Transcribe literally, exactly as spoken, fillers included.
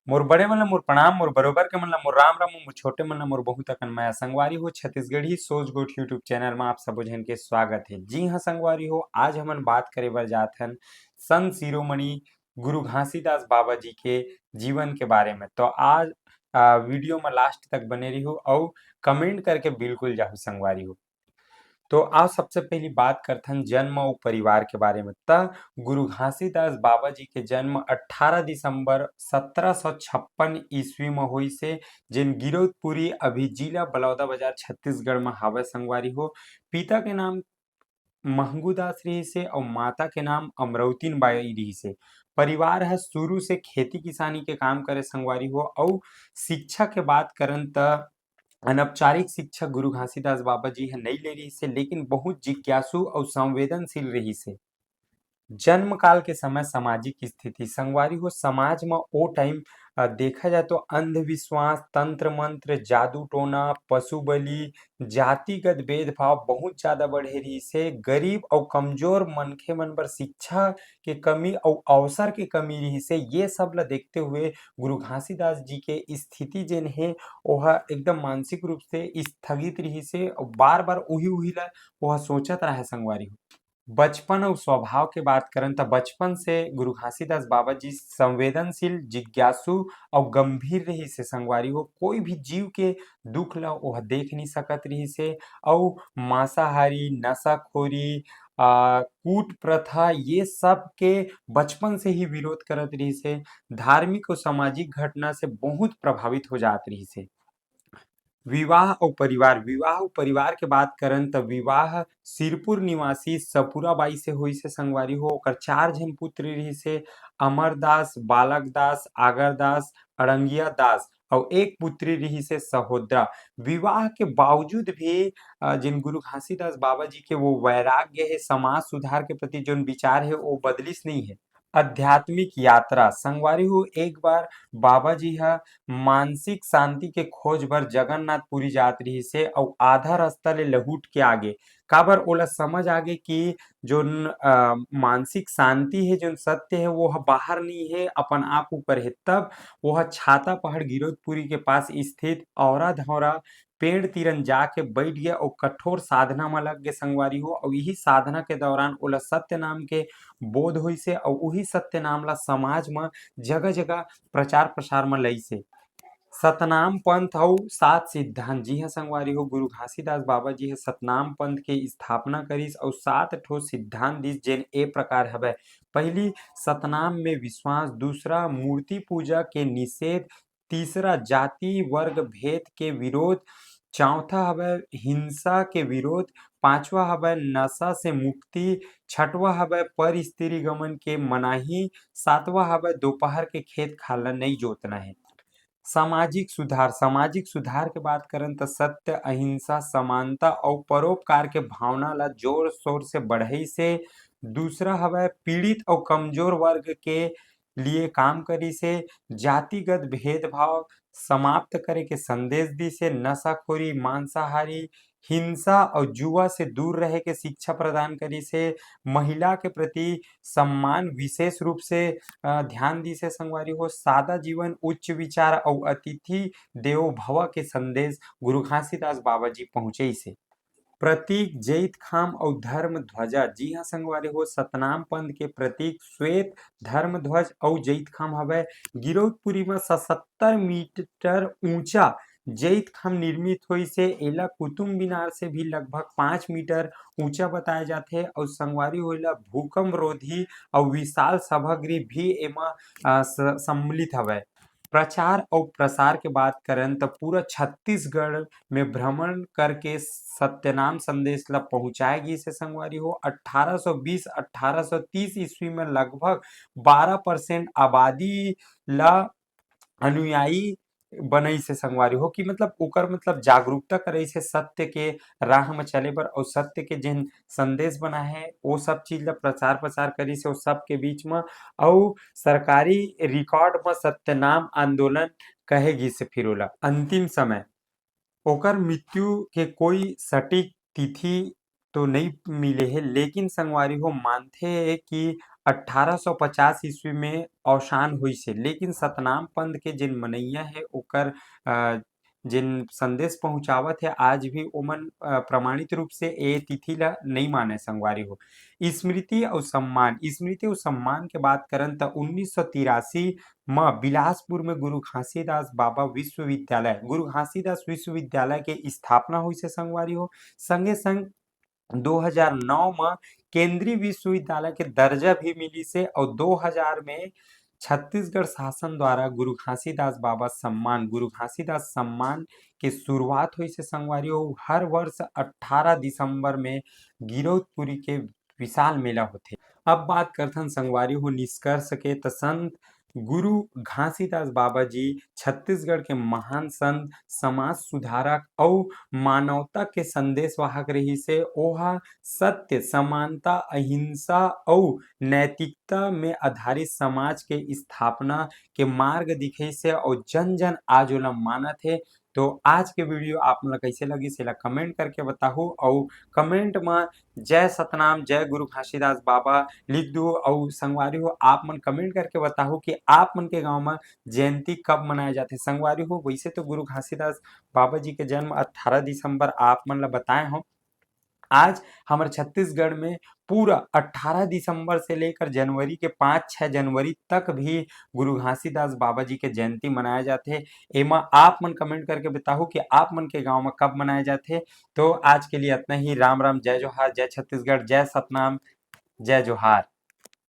मोर बड़े मन ला मोर प्रणाम, मोर बरोबर के मन ला मोर राम राम, मोर छोटे मन ला मोर बहुत अकन मया। संगवारी हो, छत्तीसगढ़ी सोच गोठ YouTube चैनल मा आप सबो झन के स्वागत हे। जी हाँ संगवारी हो, आज हमन बात करे बर जात हन संत शिरोमणि गुरु घासीदास बाबा जी के जीवन के बारे में। तो आज, आ, वीडियो में लास्ट तक बने रहिहू अउ कमेंट करके बिल्कुल जाहू संगवारी हो। तो आओ सबसे पहली बात करथन जन्म अउ परिवार के बारे में। त गुरु घासीदास बाबा जी के जन्म अट्ठारह दिसंबर सत्रह सौ छप्पन ईस्वी में होइस हे, जेन गिरौदपुरी, अभी जिला बलौदाबाजार, छत्तीसगढ़ में हावय संगवारी हो। पिता के नाम महंगू दास रिहिस हे अउ माता के नाम अमरौतिन बाई रिहिस हे। परिवार ह शुरू से खेती किसानी के काम करे संगवारी हो। अउ शिक्षा के बात करन त अनौपचारिक शिक्षा गुरु घासीदास बाबा जी ह नइ ले रिहिस हे, लेकिन बहुत जिज्ञासु अउ संवेदनशील रिहिस हे। जन्म काल के समय सामाजिक स्थिति संगवारी हो, समाज म ओ टाइम, अ, देखा जाए तो अंधविश्वास, तंत्र मंत्र, जादू टोना, पशु बलि, जातिगत भेदभाव बहुत ज्यादा बढ़े रिहिस हे। गरीब अउ कमजोर मनखे मन बर शिक्षा के कमी अउ अवसर के कमी रिहिस हे। ये सब ल देखते हुए गुरु घासीदास जी के स्थिति जेन हे, ओह एकदम मानसिक रूप से स्थगित रिहिस हे अउ बार-बार उही-उही ल ओह सोचत रहय संगवारी हो। बचपन अउ स्वभाव के बात करन त बचपन से गुरु घासीदास बाबा जी संवेदनशील, जिज्ञासु अउ गंभीर रिहिस हे संगवारी हो। कोई भी जीव के दुख ल ओह देख नइ सकत रिहिस हे अउ मांसाहारी, नशाखोरी, आ, कूट प्रथा, ये सब के बचपन से ही विरोध करत रिहिस हे। धार्मिक अउ सामाजिक घटना से बहुत प्रभावित हो जात रिहिस हे। विवाह अउ परिवार, विवाह अउ परिवार के बात करन त विवाह सिरपुर निवासी सपुरा बाई से होइस हे संगवारी हो। ओकर चार झन पुत्र रिहिस हे, अमरदास, बालकदास, आगरदास, अड़ंगिया दास अउ एक पुत्री रिहिस हे सहोदरा। विवाह के बावजूद भी, अ, जिन गुरु घासीदास बाबा जी के वो वैराग्य हे, समाज सुधार के प्रति जोन विचार हे, वो बदलिस नइ हे। आध्यात्मिक यात्रा संगवारी हो, एक बार बाबा जी ह मानसिक शांति के खोज बर जगन्नाथपुरी जात रिहिस हे अउ आधा रास्ता ले लहुट के आगे, काबर ओला समझ आगे कि जोन, अ, मानसिक शांति हे, जोन सत्य हे, वो ह बाहर नइ हे, अपन आप ऊपर हे। तब वो ह छाता पहाड़ गिरौदपुरी के पास स्थित औरा धौरा पेड़ तीरन जाके बैठ गे अउ कठोर साधना म लग गे संगवारी हो। अउ इही साधना के दौरान ओला सत्य नाम के बोध होइस हे अउ उही सत्य नाम ला समाज म जगह-जगह प्रचार प्रसार म लइस हे। सतनाम पंथ अउ सात सिद्धांत। जी हाँ संगवारी हो, गुरु घासीदास बाबा जी ह सतनाम पंथ के स्थापना करिस अउ सात ठो सिद्धांत दिस, जेन ए प्रकार हवय। पहली, सतनाम में विश्वास। दूसरा, मूर्ति पूजा के निषेध। तीसरा, जाति वर्ग भेद के विरोध। चौथा हवय हिंसा के विरोध। पांचवा हवय नशा से मुक्ति। छठवा हवय पर स्त्री गमन के मनाही। सातवां हवय दोपहर के खेत खार ल नइ जोतना हे। सामाजिक सुधार, सामाजिक सुधार के बात करन त सत्य, अहिंसा, समानता अउ परोपकार के भावना ला जोर शोर से बढ़ाइस हे। दूसरा हवय पीड़ित अउ कमजोर वर्ग के लिए काम करिस हे। जातिगत भेदभाव समाप्त करे के संदेश दिस हे। नशाखोरी, मांसाहारी, हिंसा अउ जुआ से दूर रहे के शिक्षा प्रदान करिस हे। महिला के प्रति सम्मान विशेष रूप से, अ, ध्यान दिस हे संगवारी हो। सादा जीवन, उच्च विचार अउ अतिथि देवो भव के संदेश गुरु घासीदास बाबा जी पहुंचइस हे। प्रतीक जैतखाम अउ धर्म ध्वजा। जी हाँ संगवारी हो, सतनाम पंथ के प्रतीक श्वेत धर्म ध्वज अउ जैतखाम हवय। गिरौदपुरी म सतहत्तर मीटर ऊंचा जैतखाम निर्मित होइस हे। एला कुतुब मीनार से भी लगभग पाँच मीटर ऊंचा बताया जाथे अउ संगवारी हो एला भूकंप रोधी अउ विशाल सभागृह भी एमा, अ, स-, सम्मिलित हवय। प्रचार अउ प्रसार के बात करन त पूरा छत्तीसगढ़ में भ्रमण करके सत्यनाम संदेश ला पहुंचाए गिस हे संगवारी हो। अट्ठारह सौ बीस, अट्ठारह सौ तीस ईस्वी में लगभग बारह परसेंट आबादी ला अनुयायी बनइस हे संगवारी हो, कि मतलब ओकर मतलब जागरूकता करइस हे सत्य के राह म चले बर अउ सत्य के जेन संदेश बना हे, ओ सब चीज ला प्रचार प्रसार करिस हे, ओ सब के बीच म। अउ सरकारी रिकॉर्ड म सत्यनाम आंदोलन कहे गिस हे। फिर ओला अंतिम समय ओकर मृत्यु के कोई सटीक तिथि तो नइ मिले हे, लेकिन संगवारी हो मानथे कि अठारह सौ पचास ईस्वी में अवसान होइस हे, लेकिन सतनाम पंथ के जेन मनैया हे ओकर अ, जेन संदेश पहुँचावत हे आज भी ओमन अ, प्रमाणित रूप से ए तिथि ला नइ माने संगवारी हो। स्मृति अउ सम्मान, स्मृति अउ सम्मान के बात करन त उन्नीस सौ तिरासी म बिलासपुर में गुरु घासीदास बाबा विश्वविद्यालय, गुरु घासीदास विश्वविद्यालय के स्थापना होइस हे संगवारी हो। संगे संग दो हज़ार नौ म केंद्रीय विश्वविद्यालय के दर्जा भी मिलिस हे अउ दो हज़ार में छत्तीसगढ़ शासन द्वारा गुरु घासीदास बाबा सम्मान, गुरु घासीदास सम्मान के शुरुआत होइस हे संगवारी हो। हर वर्ष अठारह दिसंबर में गिरौदपुरी के विशाल मेला होथे। अब बात करथन संगवारी हो निष्कर्ष के, त संत गुरु घासीदास बाबा जी छत्तीसगढ़ के महान संत, समाज सुधारक अउ मानवता के संदेशवाहक रहिस हे। ओहा सत्य, समानता, अहिंसा अउ नैतिकता में आधारित समाज के स्थापना के मार्ग दिखइस हे अउ जन जन आज ओला मानत हे। तो आज के वीडियो आप मन ला कइसे लगिस, एला कमेंट करके बताहू अउ कमेंट म जय सतनाम, जय गुरु घासीदास बाबा लिख दू। अउ संगवारी हो, आप मन कमेंट करके बताहू कि आप मन के गांव म जयंती कब मनाया जाथे। संगवारी हो, वैसे तो गुरु घासीदास बाबा जी के जन्म अठारह दिसंबर आप मन ला बताए हो। आज हमर छत्तीसगढ़ में पूरा अठारह दिसंबर से लेकर जनवरी के पाँच छह जनवरी तक भी गुरु घासीदास बाबा जी के जयंती मनाया जाथे। एमा आप मन कमेंट करके बताहू कि आप मन के गांव में कब मनाया जाथे। तो आज के लिए इतना ही। राम राम, जय जोहार, जय छत्तीसगढ़, जय सतनाम, जय जोहार।